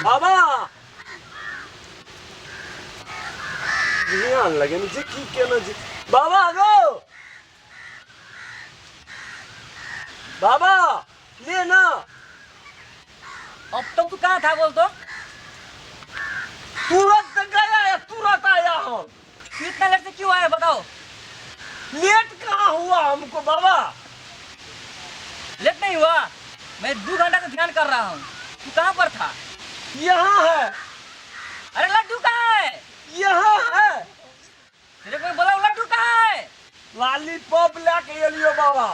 बाबा ध्यान लगेने छै की केने छै बाबा गो बाबा ले ना। अब तक तू कहाँ था बोल तो? तुरंत गया या तुरंत आया हम। तू इतना लेट से क्यों आया बताओ? लेट कहाँ हुआ हमको बाबा? लेट नहीं हुआ, मैं 2 घंटा से ध्यान कर रहा हूँ, तू कहाँ पर था? यहाँ है। अरे लड्डू कहाँ है? यहाँ है। तेरे को बोला लड्डू कहाँ है? लॉलीपॉप लेके एलियो बाबा।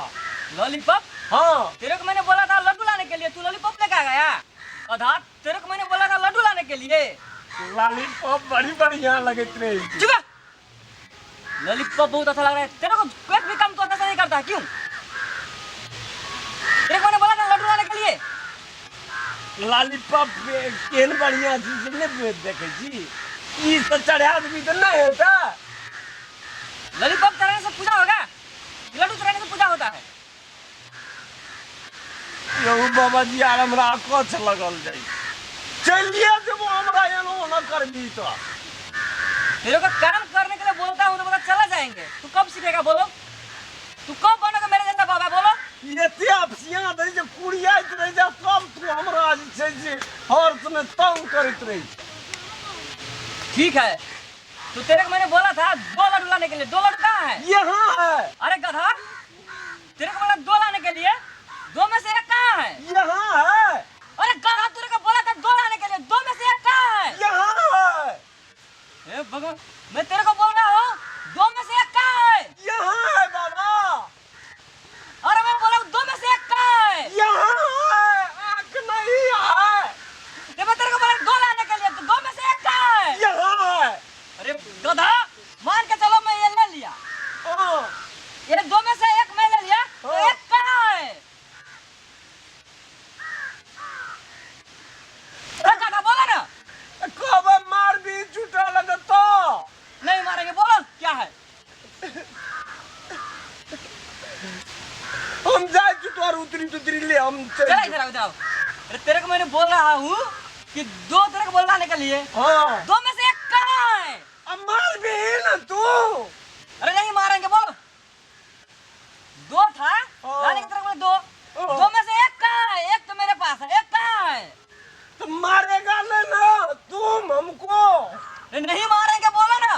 लॉलीपॉप? हाँ। तेरे को मैंने बोला था लड्डू लाने के लिए, तू लॉलीपॉप लेके आ गया? आधा तेरे को मैंने बोला था लड्डू लाने के लिए। लॉलीपॉप बड़ी बढ़िया लगत रहे। चुप। लॉलीपॉप बहुत अच्छा लग रहा है तेरे को, एक भी काम तो अच्छा से नहीं करता है, क्यों? तेरे को मैंने बोला था लड्डू लाने के लिए। लॉलीपॉप केहन बढ़िया चीज नहीं देखे छी, ई सब चढ़ा आदमी तो नहीं होता। लॉलीपॉप चढ़ाने से पूजा होगा? लड्डू चढ़ाने से पूजा होता है। यौ बाबा जी यार हमरा अकछ लगल जाइ, चलिए जब हमरा एनो ओना करबी तो। तेरे को काम करने के लिए बोलता हूँ तो पता चला जाएंगे। तू कब सीखेगा बोलो? तू कब बनोगे मेरे जैसा बाबा बोलो? एते अपसियाँ दै छै, कुड़ियाइत रहै छै, तब तू हमरा जे छै से हर समय तंग करैत रहै छै। ठीक है, तो तेरे को मैंने बोला था 2 लड्डू लाने के लिए, 2 लड्डू कहाँ है? यहाँ है। अरे गधा, तेरे को बोला 2 लाने के लिए, 2 में से 1 कहाँ है? यहाँ है। अरे गधा, तेरे को बोला था 2 लाने के लिए, 2 में से 1 कहाँ है? यहाँ है। हे भगवान, मैं तेरे को बोल रहा हूँ 2 में से 1 कहाँ है? यहाँ है बाबा। अरे मैं बोला 2 में से 1 कहाँ है? यहाँ है, आँख नहीं है। ये मैं तेरे को बोला 2 लाने के लिए, तो 2 में से 1 कहाँ है? यहाँ है। अरे गधा, मान के चलो मैं ये ले लिया। हाँ। ये 2 में से 1 मैं ले लिया, तो हाँ। 1 कहाँ है? अरे गधा बोला ना। कब मार भी झूठा लगे तो? नहीं मारेंगे, बोलो क्या है? हम जाए तोर उतरी तुतरी ले हम चल। चला इधर आओ, इधर आओ। अरे तेरे को मैंने बोल रहा हूँ कि 2 तेरे को बोल लाने के लिए। हाँ। 2 में से 1 कहाँ है? अब मार भी है ना तू। अरे नहीं मारेंगे बोल। 2 था, हाँ। लाने की तरफ बोले 2। हाँ। 2 में से 1 कहाँ है? 1 तो मेरे पास है, 1 कहाँ है? तो मारेगा ना ना तुम हमको। अरे नहीं मारेंगे बोला ना।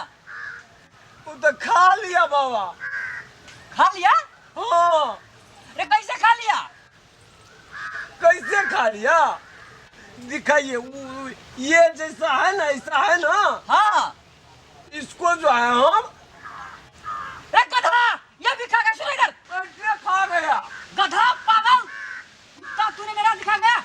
तू तो खा लिया बाबा। खा लिया? हाँ। अरे कैसे खा लिया? कैसे खा लिया? दिखाइए, ये जैसा है ना ऐसा है ना। हाँ। इसको जो है हम। अरे गधा, ये भी खा गया, सुनो इधर। कैसे खा गया? गधा पागल, कुत्ता तूने मेरा दिखा गया,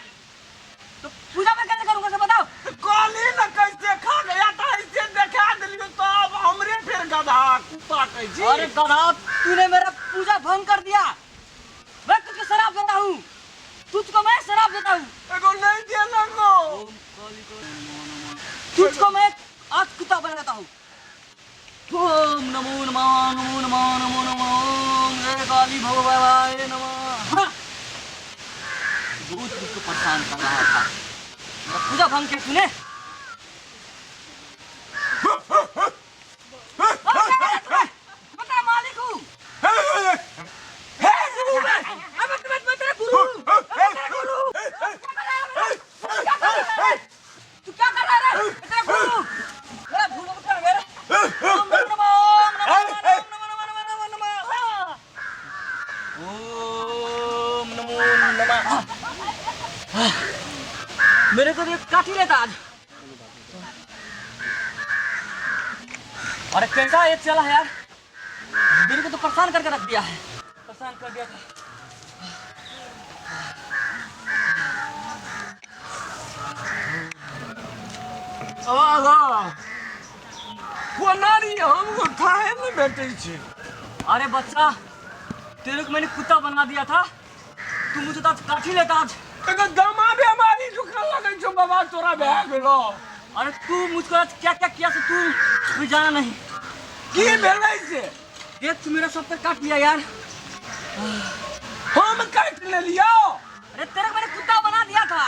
तो पूजा मैं कैसे करूंगा सब बताओ? तो कहली ना कैसे खा गया, तो ऐसे देखा दिलियो तो अब हमरे फिर गधा कुत्ता कहै छी। अरे गधा, तूने मेरा पूजा भंग कर दिया। मैं तुझको शराब देता हूँ, तुझको मैं शराब देता हूँ। एगो नहीं देना गो। तुझको मैं आज कुत्ता बना देता हूँ। ओम नमो नमः नमो नमः नमो नमः ओम जय काली भगवान नमः। हाँ। बहुत मुझको परेशान कर रहा था, मेरा पूजा भंग किया तूने। मैं तेरा मालिक हूँ। मैं तेरा गुरु हूँ। मैं तेरा गुरु हूँ। तू क्या कर रहा है रे? मैं तेरा गुरु हूँ। मेरा भूल मत कर मेरे। ओम नमः ओम नमः नमः नमः नमः नमः। ओम नमो नमः। मेरे को तो काट ही लेता आज। अरे कैसा ये चला है यार, मेरे को तो परेशान करके रख दिया है, परेशान कर दिया था। कोना रे हमको ठाहे नहीं भेटै छै। अरे बच्चा, तेरे को मैंने कुत्ता बना दिया था, तू मुझे तो आज काट ही लेता आज। एगो दमा बेमारी जुकान लगै छौ बाबा तोरा भए गेलो। अरे तू मुझको आज क्या क्या किया से तू भी जाना नहीं। की भेलै से? देख तू मेरा सब पर काट लिया यार। हम काट लेलियो? अरे तेरे को मैंने कुत्ता बना दिया था।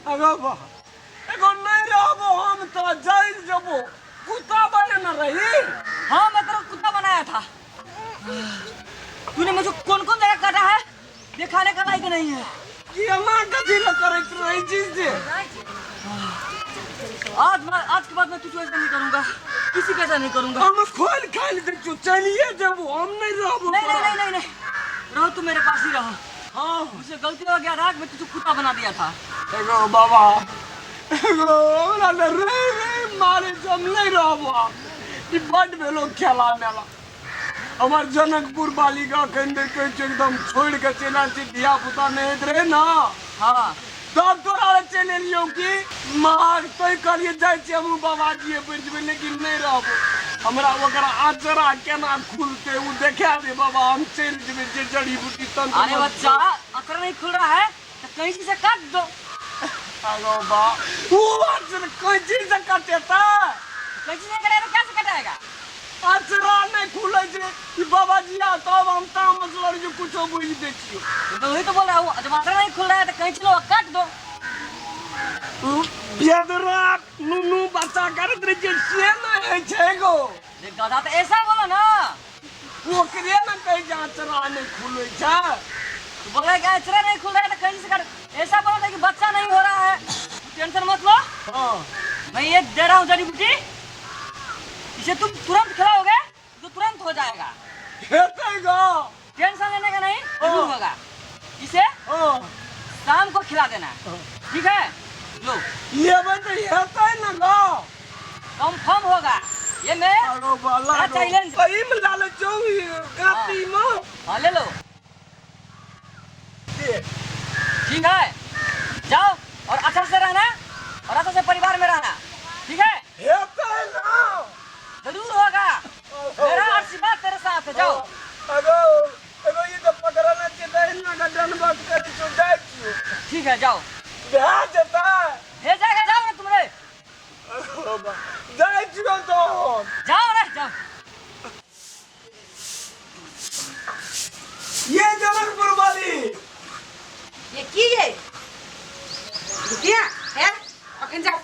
अरे वाह, एगो नहीं रहबो हम तो जाइल जबो कुत्ता बने न रही। हाँ, मैं तेरा कुत्ता बनाया था। तूने मुझे कौन कौन जगह काटा है, दिखाने का लायक नहीं है। केना कथी ल करैत रहै छी से? आज के बाद मैं तुझको ऐसा नहीं करूंगा, किसी का ऐसा नहीं करूंगा। हम खोल खाइल दै छियौ, चलिए जबो, हम नहीं रहबो। नहीं नहीं नहीं नहीं नहीं, रहो, तुम मेरे पास ही रहो। हाँ, मुझसे गलती हो गया राग, मैं तुझको कुत्ता बना दिया था। एगो बाबा, एगो हमरा ने रे रे मारे, हम नहीं रहबो। ई बड भेलो खेला मेला। हमर जनकपुर बालिका अखन देखै छियै एकदम छोड़ि के चलि आयल छी, धिया पुता नहि होइत रहै न। हाँ, तब तोरा लग चलि एलियौ कि मार तैं कहलियै जाइ छियै हमहूँ बाबाजीए बनि जेबै, लेकिन नहि रहबो। हमरा ओकरा आचरा केना खुलतै ओ देखा दे बाबा, हम चलि जेबै जे जड़ी बूटी तंत्र। अरे बच्चा, अखर नहीं खुल रहा है तो कैंची से काट दो। अगो बा, ओ आचरा कैंची से कटेतै? कैंची नहीं कटेगा तो क्या से कटाएगा? आचरा नहि खुलै छै ई बाबाजी, आ तब हम तामस लड़ जे कुछो बुझि दै छियौ। तो वही तो बोल रहा हूँ, जब अखर नहीं खुल रहा है तो कैंची लो और काट दो। बेदरा नुनू बच्चा करैत रहै छै से नहि होइ छै गो। देख गधा, तो ऐसा बोलो ना। ओकरे ने कहै छै आचरा नहि खुलै छै। तो बोल रहा है कि अचरा नहीं खुल रहा है तो कैंची से काट, ऐसा बोलो ना कि बच्चा नहीं हो रहा है। टेंशन मत लो, हाँ, मैं ये दे रहा हूँ जड़ी बूटी, इसे तुम तुरंत खिलाओगे तो तुरंत हो जाएगा। हेतै गो? टेंशन लेने का नहीं, जरूर होगा। इसे हाँ, शाम को खिला देना, ठीक है? लो। लेबै तऽ हेतै ने गो? कंफर्म होगा ये मैं। अरो बाला, अच्छा, चैलेंज। एहिमे लालच छौ ई कातीमे? हाँ, ले लो। दे। ठीक है, जाओ और अच्छा से रहना और अच्छा से परिवार में रहना, ठीक है? हेतै ना? जरूर होगा, मेरा आशीर्वाद तेरे साथ है, जाओ। अगो एगो ई तऽ पकड़ने छियै तऽ एहिना कऽ दंडवत करै छियौ, जाइ छियौ। ठीक है, जाओ। भए जेतै? हे जाएगा, जाओ ना तुमरे। अगो बा, जाइ छियौ तऽ हम। जाओ ना, जाओ। ये जनकपुर वाली। ये की ये रुकिया है, अखन जाओ,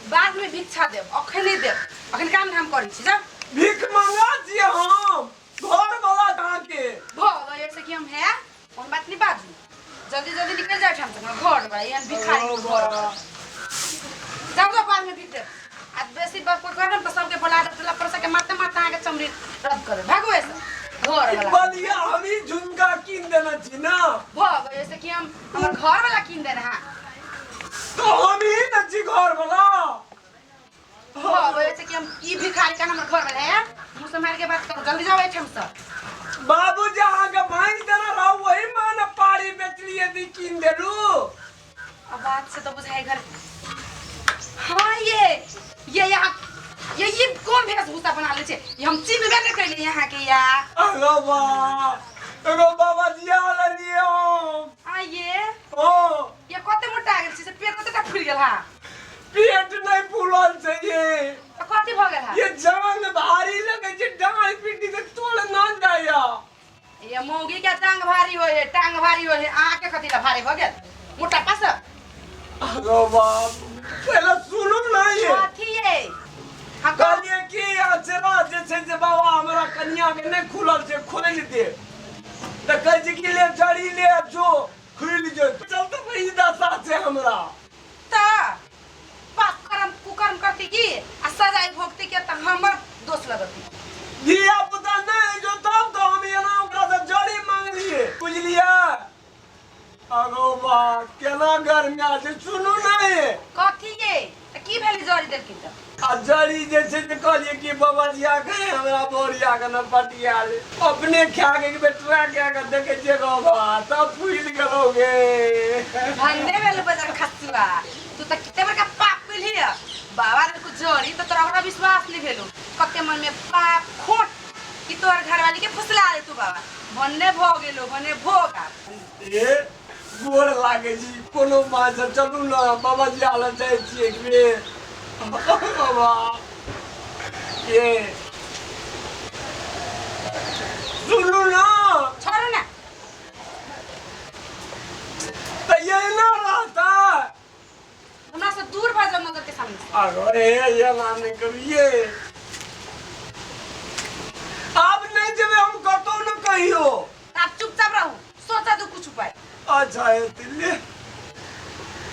बाद में भिक्षा देब, अखन नहीं देब, अखन काम धाम करै छी, जाओ। भीख मांगा छियै हम घर वाला अहाँके। भऽ गए से कि हम है कोन बात नहीं बाजू, जल्दी जल्दी निकल जाओ ठाम से, हमरा घर बा एहन भिखारी के घर बा। जाओ जाओ, बाद में भीख देब। आ बेसी बात कोई करब तऽ सबके बोला देब, लपड़ के मारते मारते अहाँके चमड़ी रद्द कर देब। भागो ऐसे घर वाला। बलिया हम ही झुमका कीन देने छी ना। भऽ गए से कि हम हमर घर वाला कीन देने हाँ। तो हम ही न छी घर वाला। भऽ गए से कि हम ई भिखारी का हमर घर वाला है, मुँह से मार के बात करू, जल्दी जाओ एहिठाम से। बाबूजी अहाँके भैंस देने रहू, वही में ने पारी बेचलियै दी कीन देलू। अब बात से तो बुझाई घर। हाँ, ये यहाँ ये कौन वेशभूषा बना ले छे, ये हम चिन्हबे नहीं कैले यहाँ के या। अगो बा, एगो बाबाजी आल रहियै हम। आ ये ओ ये कते मोटा गेल छी से, पेट कते टा फूल गेल हा? पेट नहि फूलल छै ये। तऽ कथी भऽ गेल हा? ये जांग भारी लगै छै, डाँड़ पीटी के तोड़ न जाइया। ये मौगी के जांग भारी होय है, टांग भारी होय है, अहाँ के कथी ला भारी भऽ गेल मोटापा से? अगो बाप, पहिले सुनू ना ये। कथी ये हम कहलियै कि अचरा जे छै से बाबा हमरा कनिया के नहि खुलल छै, खोलि दे। तऽ कहै छै कि ले जड़ी ले जो खुलि जेतौ। चल तऽ ई दशा छै हमरा। तऽ पाप कर्म कुकर्म करती की आ सजाय भोगती के तऽ हमर दोष लगती। धिया पुता नहि जो तब तऽ हम एना ओकरा से जड़ी मांगलियै, बुझलियै? अगो बा, केना गर्मिया छै, सुनू नहि। कथी ये, तऽ की भेलै जड़ी देलखिन तऽ? आ जड़ी जे छै से कहलियै कि बाबाजी के हमरा बोरिया के न पटिया ले, अपने खा के एक बेर ट्राई कए के देखै छियै गो बा, तब फूलि गेलौ गे। धन्य भेल बजार खसुआ, तू तऽ कते बड़का पाप केलही। बाबा देलको जड़ी तऽ तोरा ओकरा विश्वास नहीं भेलो, कते मन में पाप खोट कि तोहर घरवाली के फुसला दे तू बाबा, भन्ने भऽ गेलो भने भोग आब। ए गोर लागै छी कोनो बात से, चलू ने बाबाजी आल जाइ छी एक बेर बाबा। ये सुनू ना। छोड़ू ना। तऽ ये ना रहता। हमरा से दूर अरे एना नहि करिए। आब नहि जेबै हम कतहु ने कहियो। आब चुपचाप रहू, सोचा दू कुछ उपाय। अच्छा हेतै,